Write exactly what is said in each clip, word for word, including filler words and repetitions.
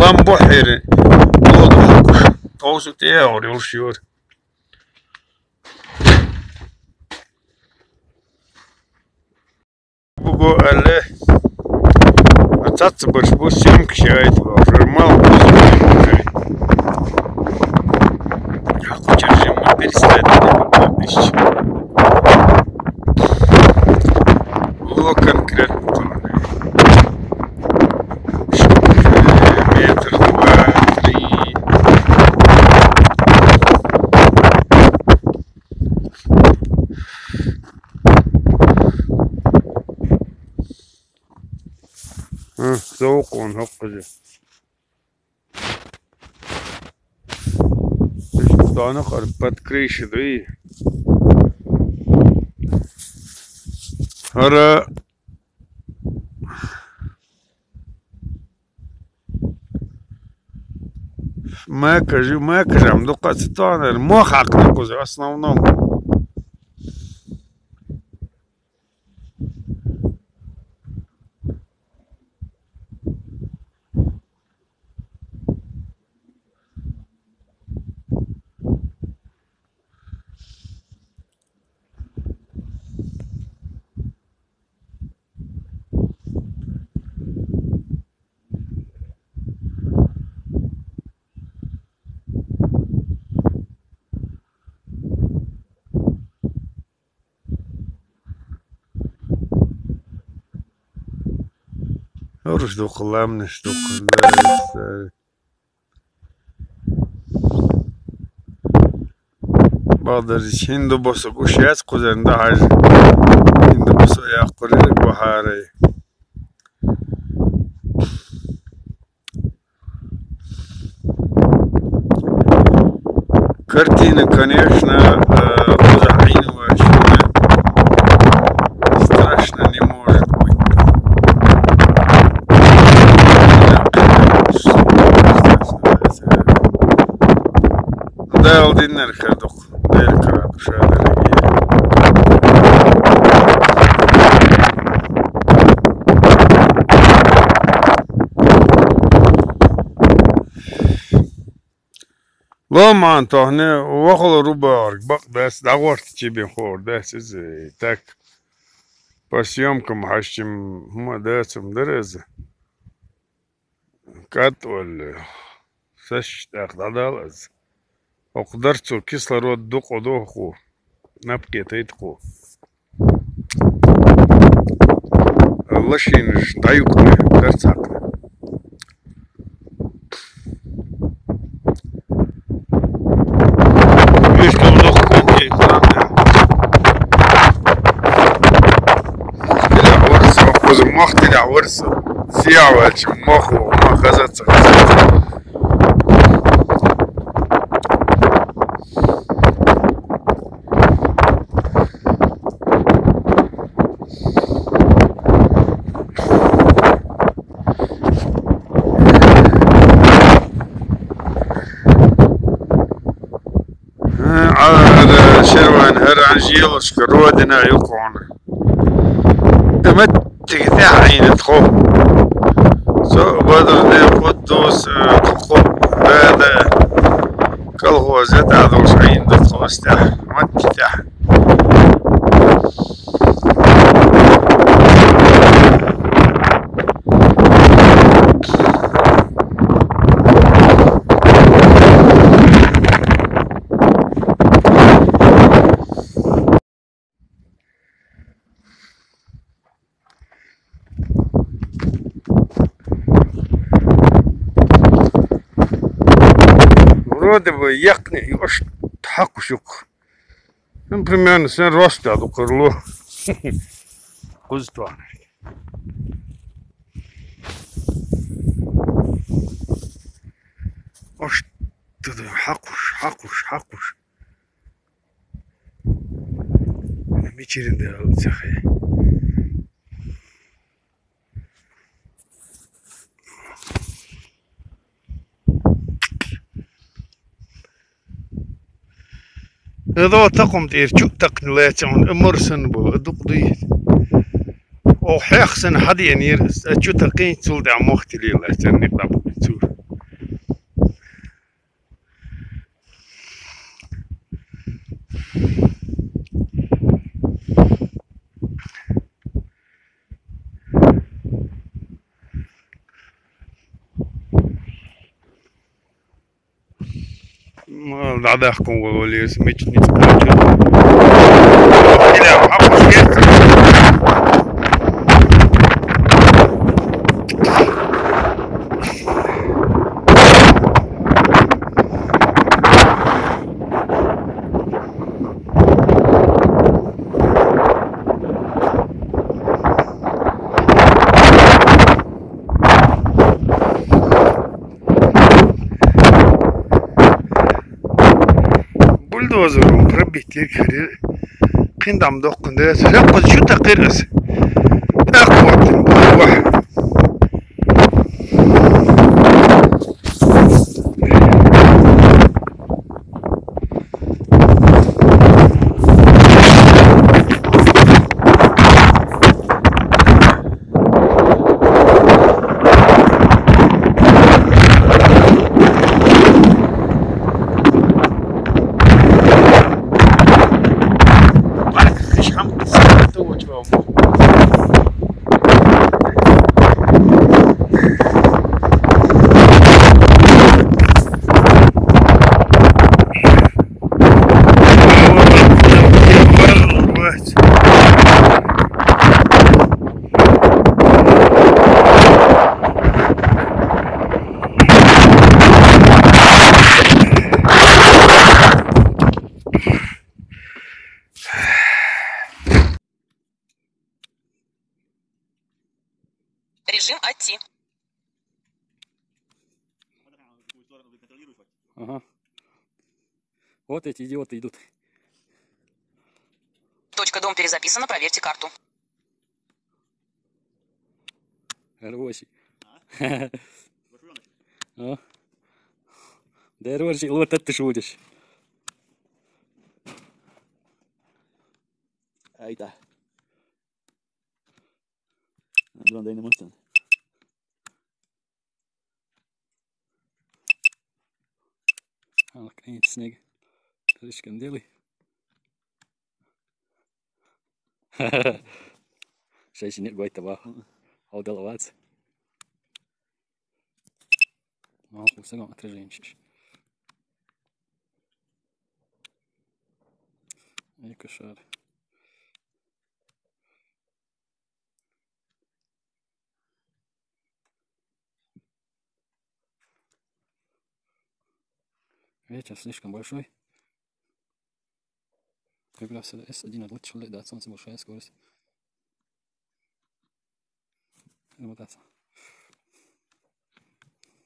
Ам бохьери. Лоду хьакуш. Товсу те ор юлш юр. Буго але. Цаца барш бу съёмка шайт. Журнал. Хьакучер жимма перестать. Ло конкретно. Метр, два, три. Ха, зовкъун хӀоккъузи. Иш тана къар подкрыша дуй. Ара Мекажи, мекажам, дукъа цитонер, мох хьакъна кузи, основном. Урус духламнаш духлар. Бадарис хинду босо гушяц кузен да хаж. Хинду босо яхкурили бахарай. Картина, конечно, э, позаиновая, страшно не может быть. Да, алдиннер хадук. Деркара кушадерги. Ломан тохне вахла рубарг бакъ дас дагъварт чебин хор дас из, э, так. По съёмкам хьашчим хӀума дацам дараза. Кат валли. Саш тӀакь дӀадал аз. Окъ дарцу кислород дукъу доху. Напке тайтху. Лашин даюкне дарцакъ. Вишкам доху контей курам. Махтиля варса, кузу махтиля варса. Сиявачи маху, махазаца. Ара шерван хӀара Анжелочка родина юкъона. Таматтиги тӀехьа Ӏийна тхо. Со бадарни къуддус, э, тхо, да, да. Колхоз ятӀа долуш Ӏийна ду тхо астехь. Матти тӀехь. Вроде бы якъни юаш тхьакуш юкъ. Ну, примерно, сен роста ду кырлу. Кузтва. Ош туда хьакуш, хьакуш, хьакуш. Мичирин да цахе. Эдо такъум тӀер чу такъни лаьцан, э, морсан бу, э, дукъ дуй. О, хьех сан хьадиен йир, э, чу такъин цул дӀа мохтили лаьцан, никъ дӀа букъи цур. Ну, да, да, ком вололес, меч не скачет. Или, а, пусть есть. Бульдозером пробить ир хири. Къиндам доккун дерес. Хакъ шу такъирас. Так вот, бу. Режим отти. Ага. Вот эти идиоты идут. Точка дом перезаписана, проверьте карту. Хороший. А? Дерварши луатат ты шудишь. Айта. Андон дайна мостан. Ах, конечно, снег. Слишком делай. Шайши нет гойта ба. Алдал авац. Мал кусагам отражение шиш. Эко шар. Ветер слишком большой. Как раз это эс один лучше летает, солнце большая скорость. Мотаться.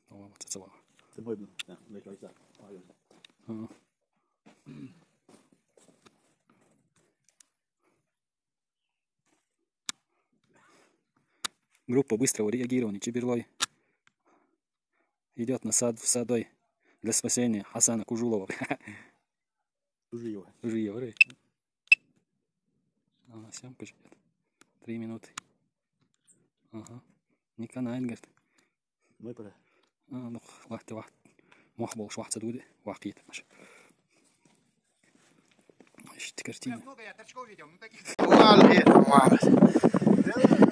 По-моему, это целого. Ты мой был, да, мне кажется. Ага. Группа быстрого реагирования Чеберлой идёт на сад, в садой для спасения Хасана Кужулова. Кужиева. Кужиева, рей. Ага, съёмка же идёт. Три минуты. Ага. Никанай, говорит. Мой пора. А, ну, вахты, вахт. Мох болуш вахт садуды, вахт ет. Иште картина. Много я торчков видел, ну таких. Ладно, ладно.